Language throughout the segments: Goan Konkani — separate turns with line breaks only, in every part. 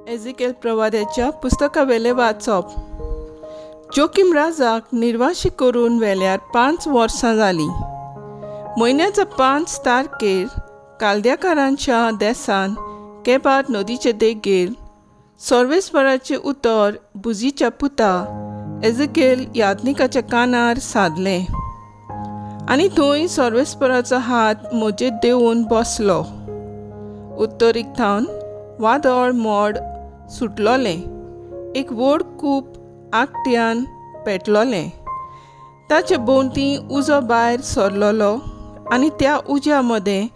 एझिकेल प्रवाद्याच्या पुस्तकावेलें वाचप. जोकीम राजाक निर्वाशी करून व्हेल्यार 5 वर्सां जालीं. म्हयन्याच्या 5 तारखेर कालद्याकारांच्या देसान केबार नदीचे देगेर सर्वेस्पराचें उतर बुजीच्या पुता एझिकेल याज्ञिकाच्या कानार सादलें आनी थंय सर्वेस्पराचो हात म्हजेर देंवून बसलो. उत्तरीक थावन वादळ मोड सुटलोलें, एक व्हड कूप आकट्यान पेटलोलें. ताचे भोंवती उजो भायर सरलोलो आनी त्या उज्या मदें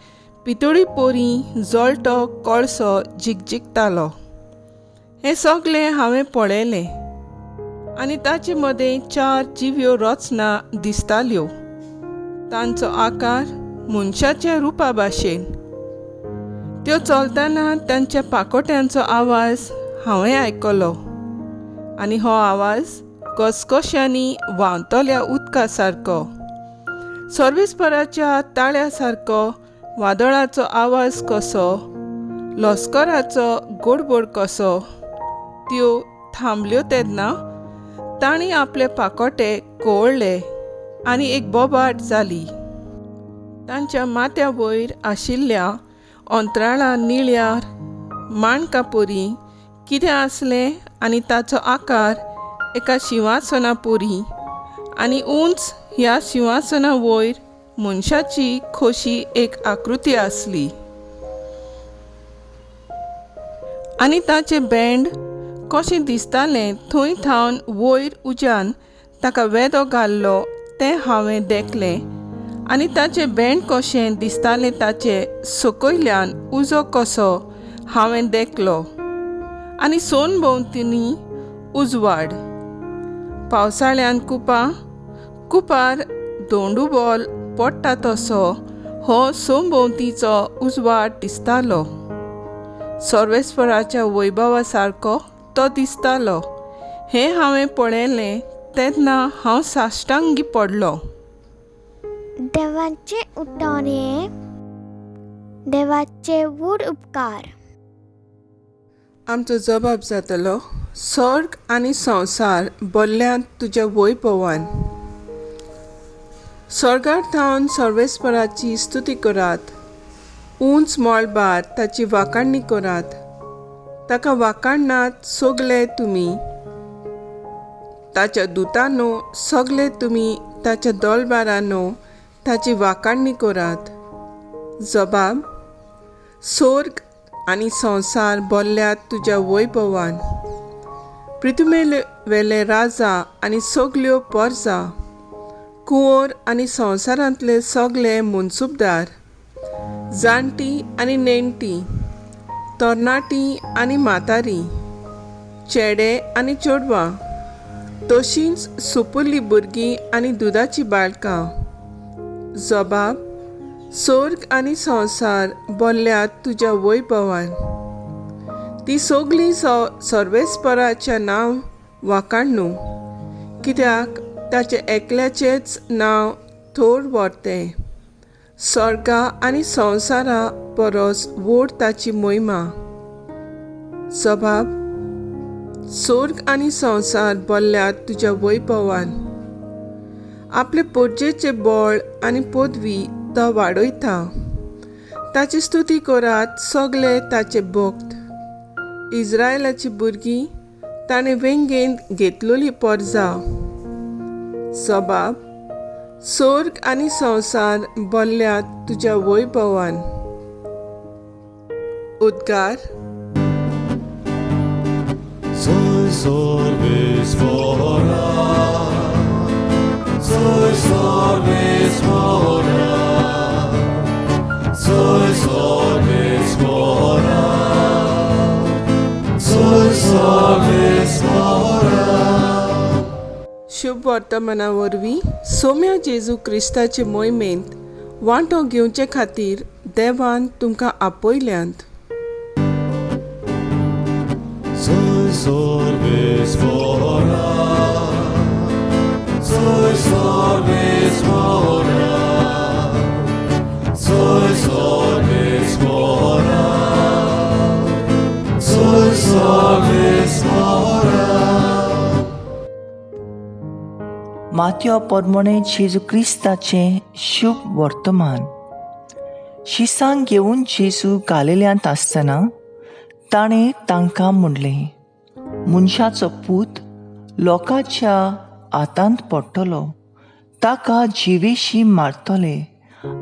पितोळी पोरी जळटो कळसो झिकझिकतालो. हें सगलें हांवें पळयलें आनी ताचे मदें 4 जिव्यो रचना दिसताल्यो. तांचो आकार मनशाच्या रुपा भाशेन. त्यो चलतना तांच्या पाकोट्यांचो आवाज हांवें आयकलो आनी हो आवाज घसघश्यांनी व्हांवतल्या उदका सारको, सर्वेस्पराच्या ताळ्या सारको, वादळाचो आवाज कसो, लस्कराचो गोडबोड कसो. त्यो थांबल्यो तेन्ना तांणी आपले पाकोटे कोवळ्ळे आनी एक बोबाट जाली. तांच्या माथ्या वयर आशिल्ल्या अंतराळा निळ्या माणकापोरी कितें आसलें आनी ताचो आकार एका शिंवासना पोरी आनी उंच ह्या शिंवासना वयर मनशाची खोशी एक आकृती आसली आनी ताचें बँड कशें दिसतालें थंय थावन वयर उज्यान ताका वेदो घाल्लो तें हांवें देखलें आनी ताचें बँड कशें दिसतालें ताचे सकयल्यान उजो कसो हांवें देखलो आनी सोन भोंवतणी उजवाड. पावसाळ्यान कुपां कुपार दोंडूबॉल पडटा तसो हो सोमभोंवतीचो उजवाड दिसतालो. सर्वेस्पराच्या वैभवा सारको तो दिसतालो. हें हांवें पळयलें तेन्ना हांव साश्टांगी पडलो.
देवाचें उठोन हें देवाचे व्हड उपकार.
आमचो जबाब जातलो, स्वर्ग आनी संवसार भरल्यात तुज्या वैभवान. स्वर्गार थावन सर्वेस्पराची स्तुती करात, उंच मळबार ताची वाखाणणी करात. ताका वाखाणनात सगले तुमी, ताच्या दुतानो सगले तुमी, ताच्या दोलबारानो ताची वाखाणणी करात. जबाब, स्वर्ग आनी संवसार भरल्यात तुज्या वैभवान. पृथ्वी वेले राजा आनी सगल्यो परजा, कुंवर आनी संवसारांतले सगले मनसुबदार, जाणटी आनी नेणटी, तरणाटी आनी म्हातारी, चेडे आनी चेडवां, तशींच सुपुल्ली भुरगीं आनी दुदाचीं बाळकां. जबाब, स्वर्ग आनी संवसार भरल्यात तुज्या वैभवान. ती सगलीं सर्वेस्पराच्या नांव वाखाणनू, कित्याक ताचें एकल्याचेंच नांव थोर व्हरतें. स्वर्गा आनी संवसारा परस व्हड ताची मोहिमा. जबाब, स्वर्ग आनी संवसार भरल्यात तुज्या वैभवान. आपले पोरजेचें बळ आनी पदवी तो वाडयता. ताची स्तुती करात सगले ताचे भक्त. इस्रायलाची भुरगीं ताणें वेंगेंत घेतलोली परजा. जबाब, स्वर्ग आनी संवसार भरल्यात तुज्या वैभवान. उद्गार. शुभ वर्तमाना वरवीं सोम्या जेजू क्रिस्ताचे मोहिमेंत वांटो घेवचे खातीर देवान तुमकां आपयल्यांत.
Soy मातयो परमणे जेजू क्रिस्ताचें शुभ वर्तमान. शिसांक घेवन जेजू गालिल्यांत आसतना ताणें तांकां म्हणलें, मनशाचो पूत लोकांच्या हातांत पडटलो, ताका जिवेशी मारतले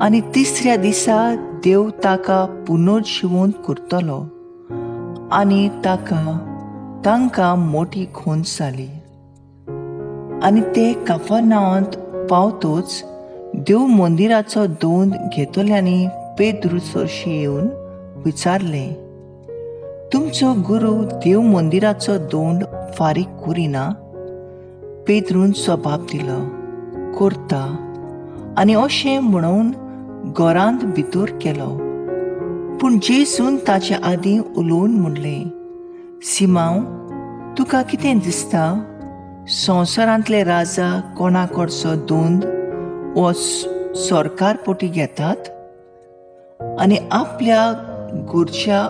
आनी तिसऱ्या दिसा देव ताका पुनर्जिवंत करतलो. आनी तांकां मोटी खोंच जाली. आनी ते काफरनांवांत पावतोच देव मंदिराचो दोन घेतल्यांनी पेद्रू सरशी येवन विचारलें, तुमचो गुरू देव मंदिराचो दोंड फारीक करिना? पेद्रून जबाब दिलो, करता. आनी अशें म्हणून घरांत भितर केलो. पूण जेजून ताचे आदीं उलोवन म्हणलें, सिमांव, तुका कितें दिसता? संवसारांतले राजा कोणा कडचो दोंद वो सरकार पोटी घेतात आनी आपल्या घरच्या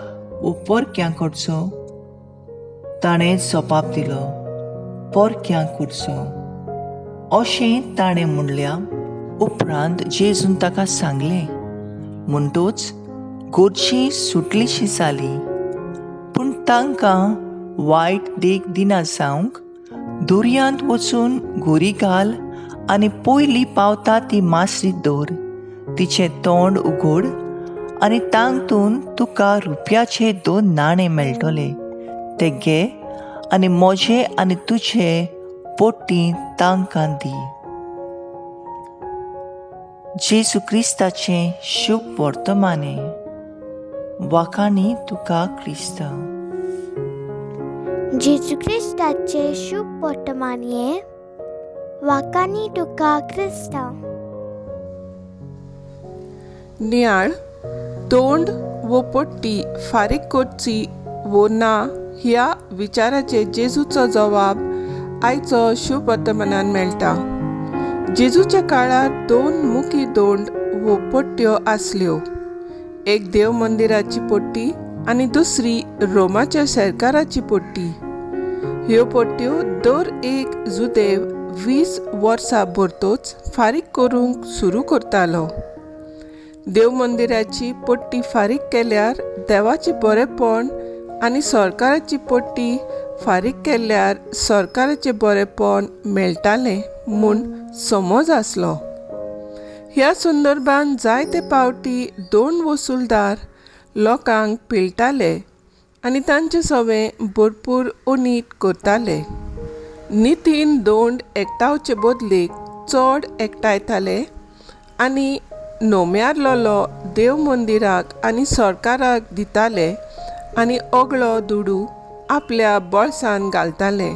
वो परक्यां कडचो? ताणें जबाब दिलो, परक्यां कडचो. अशें ताणें म्हणल्या उपरांत जेजून ताका सांगलें, म्हणटोच गोरची सुटलीशी जाली. पूण तांकां वायट देख दिना जावंक दर्यांत वचून गोरी घाल आनी पयली पावता ती मासरी दवर, तिचें तोंड उगड आनी तांतून तुका रुपयाचे 2 नाणे मेळटले, ते घे आनी म्हजे आनी तुजे पोटी तांकां दी. जेजू क्रिस्ताचें शुभ वर्तमाने. वाखाणी तुका क्रिस्ता.
जेजू क्रिस्ताचें शुभ वर्तमाने. वाखाणी तुका क्रिस्ता.
नियाळ तोंड वो पट्टी फारीक करची वो ना ह्या विचाराचे जेजूचो जवाब आयचो शुभ वर्तमानान मेळटा. जेजूच्या काळार 2 मुखी दोंड वो पट्ट्यो आसल्यो, एक देव मंदिराची पट्टी आनी दुसरी रोमाच्या सरकाराची पट्टी. ह्यो पट्ट्यो दर एक जुदेव 20 वर्सां भरतोच फारीक करूंक सुरू करतालो. देव मंदिराची पट्टी फारीक केल्यार देवाचें बरेपण आनी सरकाराची पट्टी फारीक केल्यार सरकाराचें बरेपण मेळटालें म्हूण समज आसलो. ह्या संदर्भान जायते पावटी 2 वसुलदार लोकांक पिळटाले आनी तांचे सवे भरपूर अनीत करताले. नितीन दोंड एकठांवचे बदलेक चड एकठांयताले आनी नोम्यारलोलो देव मंदिराक आनी सरकाराक दिताले आनी ओगळो दुडू आपल्या बोळसान घालताले.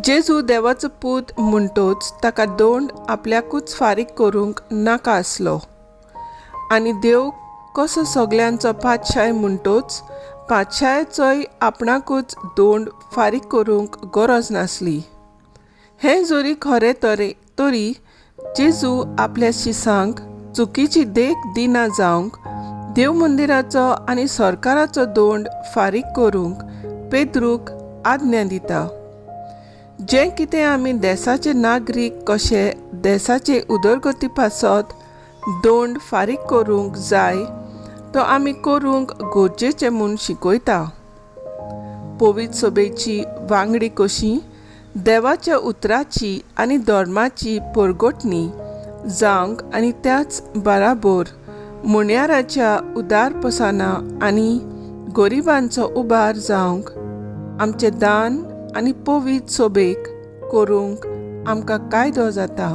जेजू देवाचो पूत म्हणटोच ताका दोंड आपल्याकूच फारीक करूंक नाका आसलो आनी देव कसो सगल्यांचो पातशाय म्हणटोच पातशायाचोय आपणाकूच दोंड फारीक करूंक गरज नासली. हें जरी खरें तरी जेजू आपल्या शिसांक चुकीची देख दिना जावंक देव मंदिराचो आनी सरकाराचो दोंड फारीक करूंक पेद्रूक आज्ञा दिता. जें कितें आमी देसाचे नागरीक कशे देसाचे उदरगती पासत दोंड फारीक करूंक जाय तो आमी करूंक गरजेचें म्हूण शिकयता. पवित्र सभेची वांगडी कशी देवाच्या उतराची आनी धर्माची परगटणी जावंक आनी त्याच बराबर मुण्याराच्या उदारपसाना आनी गरिबांचो उबार जावंक आमचें दान आनी पवित्र सोबेक करूंक आमकां कायदो जाता.